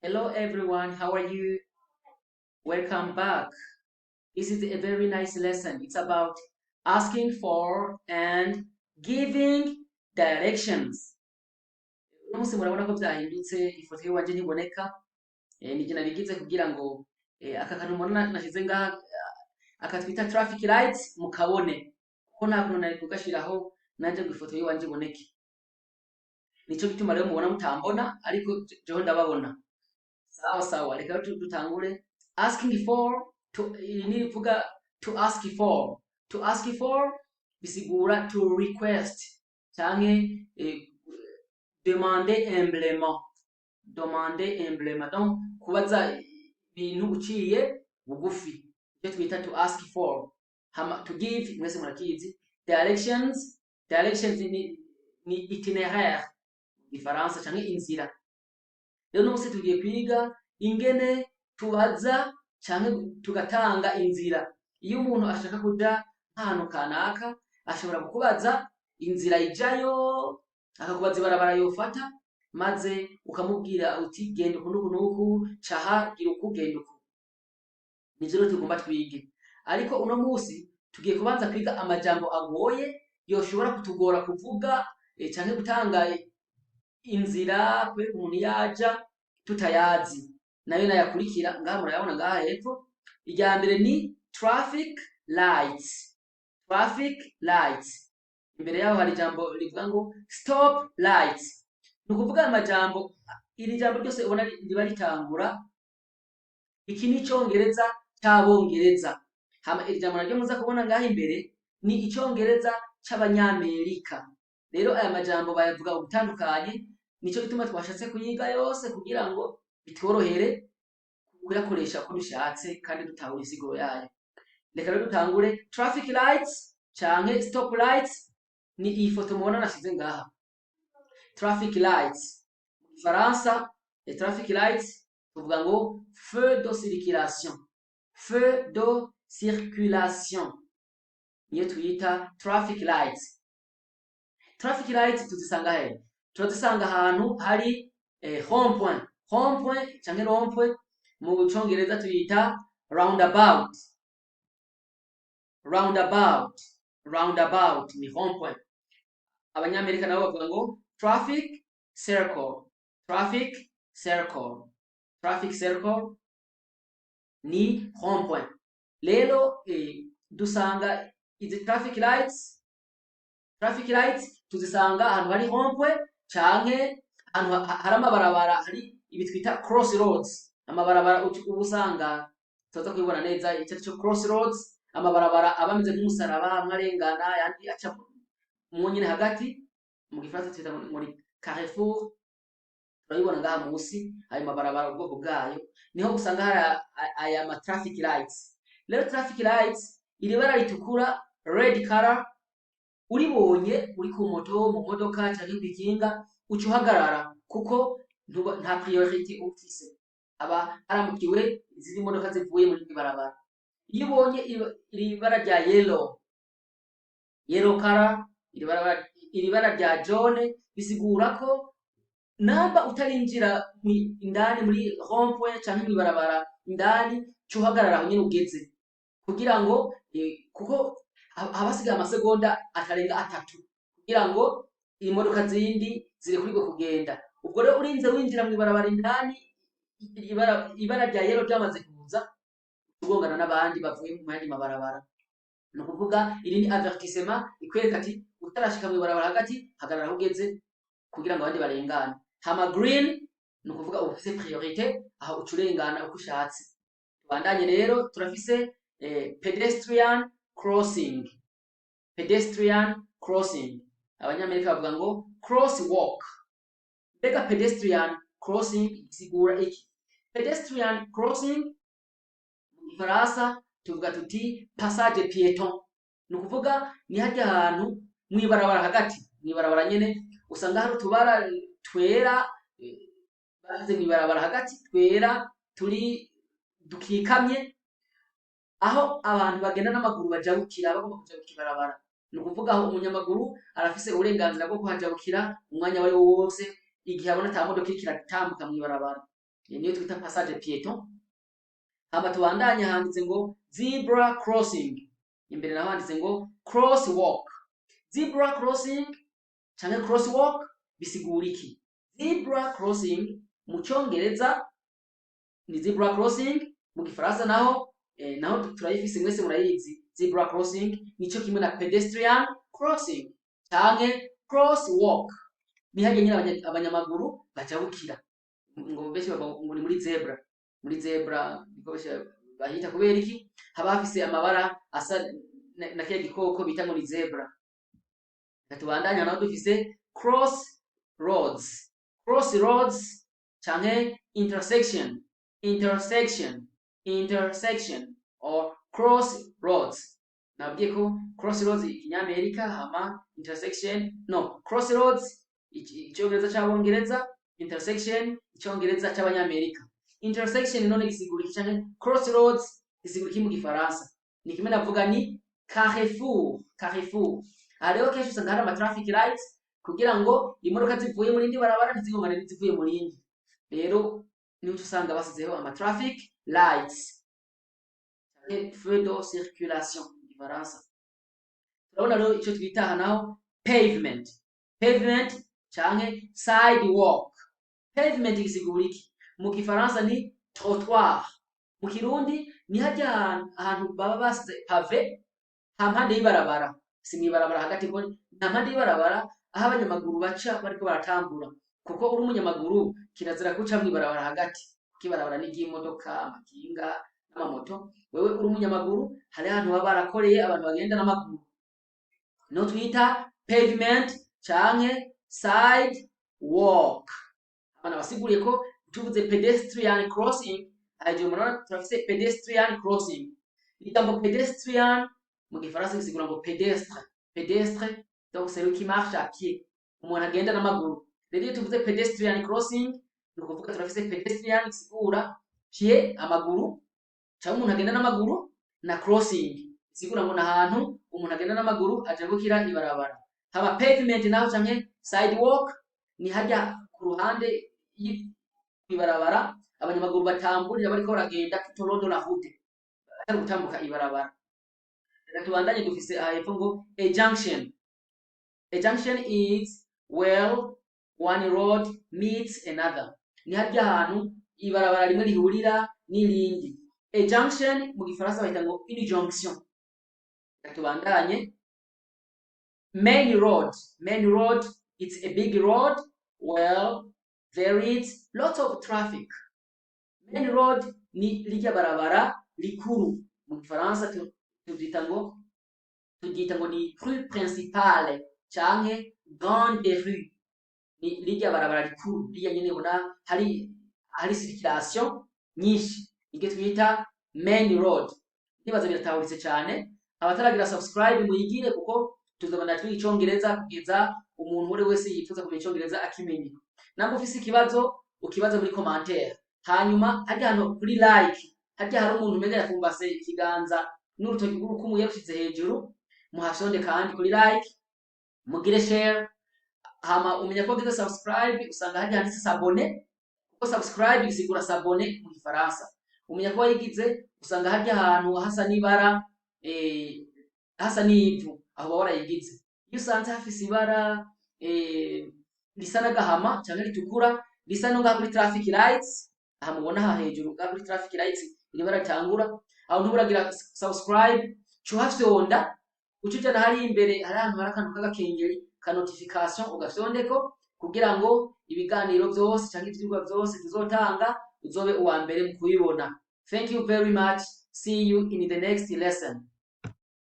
Hello everyone, how are you? Welcome back. This is a very nice lesson. It's about asking for and giving directions. Uno munsi murabona ko vyahindutse, ifoto yiwanje ntiboneka. Nije nabigize kugira ngo aka kantu mubona nashize ngaha, aka twita traffic lights, mukabone. Kuko nta kuntu nari kugashiraho nanje ngo ifoto yiwanje iboneke. Nico gituma rero mubona mutambona, ariko jewe ndababona. Sawa sawa, reka dutangure. Asking for to, iri ni rivuga to ask for. To ask for bisigura to request canke demander humblement. Demander humblement. Donc kubaza ibintu uciye bugufi. Icyo twita to ask for. Hama to give mwese murakizi. Directions, directions ni itinéraire mu Gifaransa canke inzira. Rero uno munsi tugiye kwiga ingene tubaza canke tugatanga inzira. Iyo umuntu ashaka kuja nk'ahantu kanaka, ashobora kukubaza inzira ijayo, akakubaza ibarabara yofata, maze ukamubwira uti genda uku n'uku n'uku, caha, gira uku, genda uku. Nivyo rero tugomba twige. Ariko uno munsi tugiye kubanza kwiga amajambo agoye yoshobora kutugora kuvuga canke gutanga inzira, kwereka umuntu iyo aja tutayazi. Nayo nayakurikira ngaha, murayabona ngaha hepfo. Irya mbere ni traffic lights. Traffic lights. Imbere yaho hari ijambo rivuga ngo stop lights. Ni ukuvuga aya majambo, iri jambo ryose ubona riba ritangura, iki ni icongereza c'Abongereza. Hama iri jambo naryo muza kubona ngaha imbere ni icongereza c'Abanyamerika. Rero aya majambo bayavuga ugutandukanye, nico gituma twashatse kuyiga yose kugira ngo bitworohere kuyakoresha uko dushatse kandi dutahura insiguro yayo. Reka rero dutangure. Traffic lights canke stop lights ni iyi foto mubona nashize ngaha. Traffic lights mu Gifaransa, traffic lights tuvuga ngo feu de circulation. Feu de circulation niyo twita traffic lights. Traffic lights tuzisanga hehe? Turazisanga ahantu hari rond point. Rond point canke rond point mu Congereza tuyita roundabout. Roundabout, roundabout ni rond point. Abanyamerika nabo bavuga ngo traffic circle. Traffic circle, traffic circle ni rond point. Rero dusanga izi traffic lights, traffic lights tuzisanga ahantu hari rond point canke ahantu hari amabarabara, hari ibi twita cross roads, amabarabara uba usanga tuza kubibona neza icyo ari cyo cross roads, amabarabara aba ameze nk'umusaraba, amwe arengana ayandi aca mu nyine hagati. Mu Gifaransa twita ngo ni carrefour. Turabibona ngaha munsi ayo mabarabara ubwoko bwayo, niho usanga hari aya ma traffic lights. Rero traffic lights, iri bara ritukura, red color, uribonye uri ku moto, mu modoka canke kw'ikinga, uca uhagarara kuko nta priority uba ufise, aba haramukiwe izindi modoka zivuye muri iri barabara. Iyo ubonye iri bara rya yellow, yellow color, iri bara rya jaune, bisigura ko namba utarinjira indani muri rond point canke mw'ibarabara indani, ca uhagarara aho nyene ugeze kugira ngo kuko haba hasigaye amasegonda atarenga 3 kugira ngo imodoka zindi zirekurirwe kugenda. Ubwo rero urinze winjira mw'ibarabara indani, ibara rya yellow ryamaze kuza, ugongana n'abandi bavuye mu yandi mabarabara. Ni ukuvuga iri ni avertissement ikwereka ati utarashika mw'ibarabara hagati, hagarara aho ugeze kugira ngo abandi barengane. Hama green ni ukuvuga uba ufise priorité, aho uca urengana uko ushatse. Tubandanye rero, turafise pedestrian crossing. Pedestrian crossing, Abanyamerika bavuga ngo crosswalk. Mbega pedestrian crossing isigura iki? Pedestrian crossing mu Gifaransa tuvuga tuti passage piéton. Ni ukuvuga ni harya hantu mw'ibarabara hagati, mw'ibarabara nyene usanga hari utubara twera bashyize mw'ibarabara hagati, twera turi dukikamye, aho abantu bagenda n'amaguru bajabukira, bagomba kujabuka ibarabara. Ni ukuvuga aho umunyamaguru arafise uburenganzira bwo kuhajabukira umwanya wari wo wose igihe abona ata modoka iriko iratambuka mw'ibarabara. Iyi niyo twita passage piéton. Hama tubandanye, handitse ngo zebra crossing, imbere naho handitse ngo crosswalk. Zebra crossing canke crosswalk bisigura iki? Zebra crossing mu Cyongereza ni zebra crossing, mu Gifaransa naho naho turayifise, mwese murayizi. Zebra crossing nico kimwe na pedestrian crossing canke crosswalk, ni harya nyine abanyamaguru bajabukira, ngo benshi bavuga ngo ni muri zebra. Muri zebra niko benshi bahita. Kubera iki? Haba hafise amabara asa na kiriya gikoko bita ngo ni zebra. Reka tubandanye, naho dufise cross roads. Cross roads canke intersection, intersection, intersection or cross roads. Nabwiye ko cross roads Ikinyamerika, hama intersection, no, cross roads Icyongereza c'Abongereza, intersection Icyongereza c'Abanyamerika. Intersection none gisigura iki, canke cross roads gisigura iki mu Gifaransa? Ni kimwe navuga, ni carrefour. Carrefour, aha rero kenshi usanga hari ama traffic lights kugira ngo imodoka zivuye mu rindi barabara ntizigongane n'izivuye mu rindi. Rero niho usanga basizeho ama traffic lights canke feu de circulation mu Gifaransa. Turabona rero ico twita aha naho pavement. Pavement canke sidewalk. Pavement gisigura iki? Mu Gifaransa ni trottoir, mu Kirundi ni harya ahantu baba basize pavé hampande y'ibarabara, si mw'ibarabara hagati, ko nta mpande y'ibarabara, aho abanyamaguru baca bariko baratambura, kuko uri umunyamaguru kirazira guca mw'ibarabara hagati, kuko ibarabara ni iry'imodoka, amakinga n'amamoto. Wewe uri umunyamaguru, hari ahantu baba barakoreye abantu bagenda n'amaguru, no twita pavement canke side walk. Abana basiguriye ko tuvuze pedestrian crossing, hejuru murabona turafise pedestrian crossing. Ijambo pedestrian mu Gifaransa bisigura ngo pédestre. Pédestre, donc c'est lui qui marche à pied, umuntu agenda n'amaguru. Rero iyo tuvuze pedestrian crossing, ni ukuvuga turafise pedestrian bisigura pied, amaguru, cyangwa umuntu agenda n'amaguru, na crossing bisigura ngo ni ahantu umuntu agenda n'amaguru ajabukira ibarabara. Haba pavement naho canke sidewalk ni harya ku ruhande ibarabara abanyamaguru batamburira bariko baragenda tout au long de la route, atari gutambuka ibarabara. Reka tubandanye, dufise aha hepfo ngo a junction. A junction is where one road meets another, ni harya hantu ibarabara rimwe rihurira n'irindi. A junction mu Gifaransa bahita ngo une jonction. Reka tubandanye. Main road. Main road, it's a big road where there is lots of traffic. Main road ni rirya barabara rikuru, mu Gifaransa turyita ngo ni rue principale canke grande rue. Ni rirya barabara rikuru, rirya nyene ubona hari circulation nyinshi, niryo twita main road. Ndibaza biratahuritse cyane. Abataragira subscribe muyigire, kuko tuzobana twiga Icongereza kugeza umuntu uwo ari wese yifuza kumenya Icongereza akimenye. Namba ufise ikibazo, ukibaza muri commentaire. Hanyuma harya hantu kuri like, harya hari umuntu umenga yafumbase ikiganza n'urutoki rw'urukumu yarushize hejuru, muhafyonde kandi kuri like, mugire share. Hama umenya ko wagize subscribe, usanga harya handitse s'abonner, kuko subscribe bisigura s'abonner mu Gifaransa. Umenya ko wayigize, usanga harya ahantu hasa n'ibara hasa n'ivu, aho uba warayigize. Iyo usanze hafise ibara risa n'agahama canke ritukura, risa no ngaha kuri traffic lights, aha mubona aha hejuru ngaha kuri traffic lights iri bara ritangura, aho ntuburagira subscribe, ca uhafyonda, uca ujana hariya imbere, hari ahantu hari akantu k'agakengeri ka notification, ugafyondeko kugira ngo ibiganiro vyose canke ivyigwa vyose tuzotanga uzobe uwa mbere mu kubibona. Thank you very much. See you in the next lesson.